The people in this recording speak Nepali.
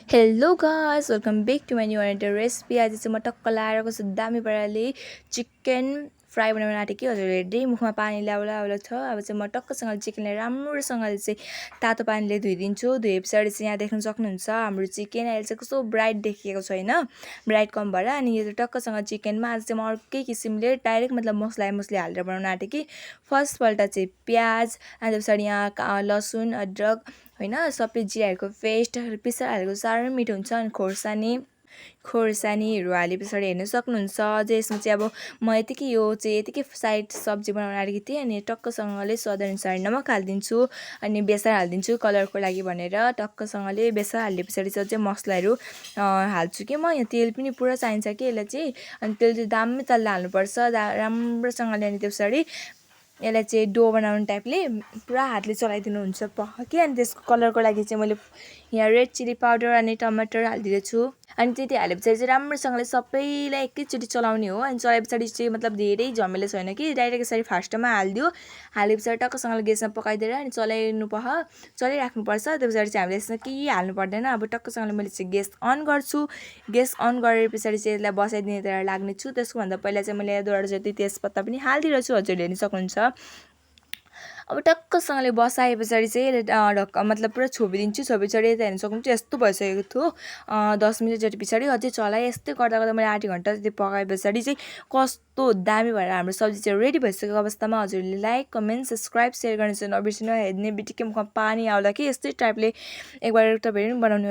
Hello guys welcome back to my new another recipe. आज चाहिँ म टक्क लाएर कस्तो दामी पाराले चिकन फ्राई बनाउन आँटेँ कि हजुर हेर्दै मुखमा पानी ल्याउला छ। अब चाहिँ म टक्कसँगले चिकनलाई राम्रोसँगले चाहिँ तातो पानीले धोइदिन्छु। धोए पछाडि चाहिँ यहाँ देख्न सक्नुहुन्छ हाम्रो चिकन अहिले चाहिँ कस्तो ब्राइट देखिएको छ होइन, ब्राइट कम भएर। अनि यो टक्कसँग चिकनमा आज चाहिँ म अर्कै किसिमले डाइरेक्ट मतलब मसला हालेर बनाउन आँटेँ कि फर्स्टपल्ट चाहिँ प्याज, अनि पछाडि यहाँ लसुन अदरक होइन सबै जिराहरूको पेस्ट पिसेर हालेको साह्रै मिठो हुन्छ। अनि खोर्सानीहरू हाले पछाडि हेर्न सक्नुहुन्छ। अझै यसमा चाहिँ अब म यतिकै साइड सब्जी बनाउन आँटेको थिएँ। अनि टक्कसँगले स्वादअनुसार नमक हालिदिन्छु, अनि बेसार हालिदिन्छु कलरको लागि भनेर। टक्कसँगले बेसार हाले पछाडि चाहिँ मसलाहरू हाल्छु कि म। यहाँ तेल पनि पुरा चाहिन्छ कि यसलाई चाहिँ। अनि तेल चाहिँ दामी तालले हाल्नुपर्छ राम्रोसँगले। अनि त्यो पछाडि यसलाई चाहिँ डो बनाउने टाइपले पुरा हातले चलाइदिनु हुन्छ कि। अनि त्यसको कलरको लागि चाहिँ मैले यहाँ रेड चिली पाउडर अनि टमाटर हालिदिएको छु। अनि त्यति हाले पछाडि चाहिँ राम्रोसँगले सबैलाई एकैचोटि चलाउने हो। अनि चलाए पछाडि चाहिँ मतलब धेरै झमेला छैन कि, डाइरेक्ट यसरी फास्टमा हालिदियो। हाले पछाडि टक्कसँगले ग्यासमा पकाइदिएर अनि चलाइराख्नुपर्छ। त्यो पछाडि चाहिँ हामीले यसमा केही हाल्नु पर्दैन। अब टक्कसँगले मैले चाहिँ ग्यास अन गर्छु। ग्यास अन गरेर पछाडि चाहिँ यसलाई बसाइदिनेतिर लाग्नेछु। त्यसको भन्दा पहिला चाहिँ मैले दुईवटा जति तेजपत्ता पनि हालिदिएको छु, हजुरले हेर्न सक्नुहुन्छ। अब टक्कसँगले बसाए पछाडि चाहिँ ढक्क मतलब पुरा छोपिदिन्छु। पछाडि यता हेर्न सक्नुहुन्छ यस्तो भइसकेको थियो। 10 मिनट जति पछाडि अझै चलाएँ। यस्तै गर्दा गर्दा मैले आधी घन्टा जति पकाए पछाडि चाहिँ कस्तो दामी भएर हाम्रो सब्जी चाहिँ रेडी भइसकेको अवस्थामा हजुरले लाइक कमेन्ट सब्सक्राइब सेयर गर्न चाहिँ नबिर्सिनु। हेर्ने बित्तिकै मुखमा पानी आउँला कि यस्तै टाइपले एकबार तपाईहरु पनि बनाउनु।